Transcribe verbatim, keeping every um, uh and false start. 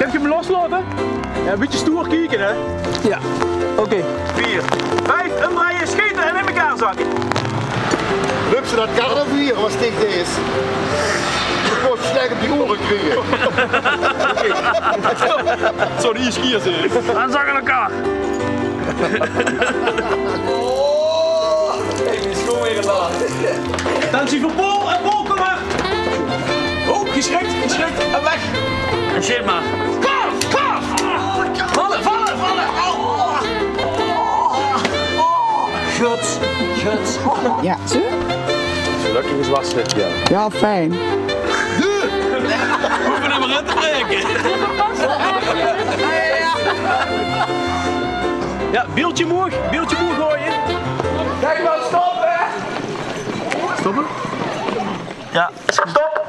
Kènt geer 'm loslaote? Jao, e bietje stoer kieke, hè? Jao. Oké. Veer, vief, umdrejje, sjete en in mekaar zakke. Löp ze dat karrevier wat dicht is. Ich mós slech op die oere kriege. Zo'n ieskier zit. Dan zakke we in mekaar. Oh, hey, die is gewoon weer gedaan. Attentie veur Paul en Paul, kom maar. Oh, geschrikt, geschrikt en weg. En shit maar. Kom, kom. Vallen, vallen, vallen. Oh. Oh. Gut, gut. Jao, zo? Gelukkig is was dit, jao. Jao, fijn. Hoeve we maar in te breken. Jao, beeldje omhoog, beeldje omhoog gooie. Kijk maar, stop hè! Stoppen? Jao, stop!